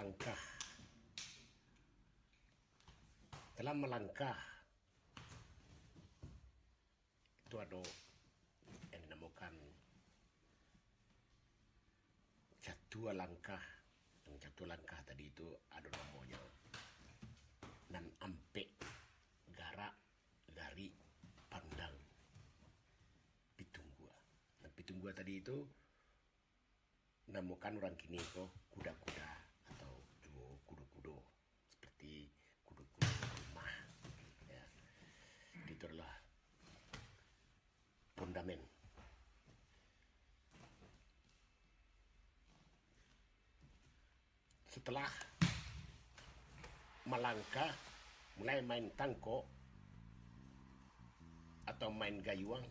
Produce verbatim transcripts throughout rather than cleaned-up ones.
Langkah. Dalam malangkah, itu ado yang dinamokan catua langkah. Nan catua langkah tadi tu ado namonyo nan ampek, garak, garik, pandang, pitunggua. Nan pitunggua tadi tu namokan urang kini ko kuda-kuda atau juo kudo-kudo, seperti kudo-kudo rumah. Ya. Jadi itu adalah fondamen. Setelah malangkah, mulai main tangkok atau main gayuang,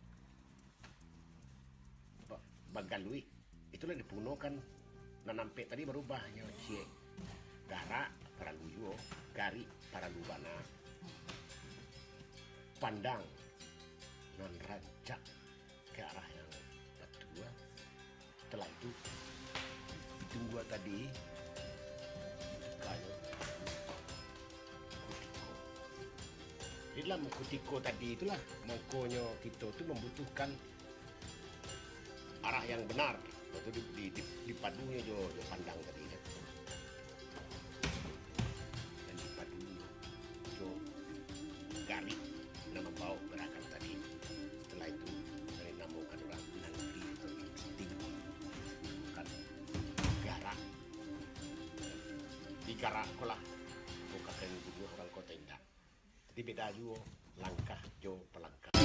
ba-, bagaluik, itulah dipunokan. Nan ampek tadi barubah nyo ciek. Garak paralu juo, garik paralu bana. Pandang nan rancak ka arah yang batua. Setelah itu, pitunggua tadi, bukanyo kutiko. Jadi dalam kutiko tadi itulah, mangkonyo kito tu mambutuhkan arah yang benar. Lepas tu di, di, di, dipadunyo jo, jo pandang tadi kan. Dan dipadunyo jo garik nan mambaok garakan tadi. Setelah itu, nan dinamokan urang nangkri atau insting. Kan garak. Digarak ko lah. Ko kakan bunuh urang ko atau indak. Jadi beda juo langkah jo palangkah.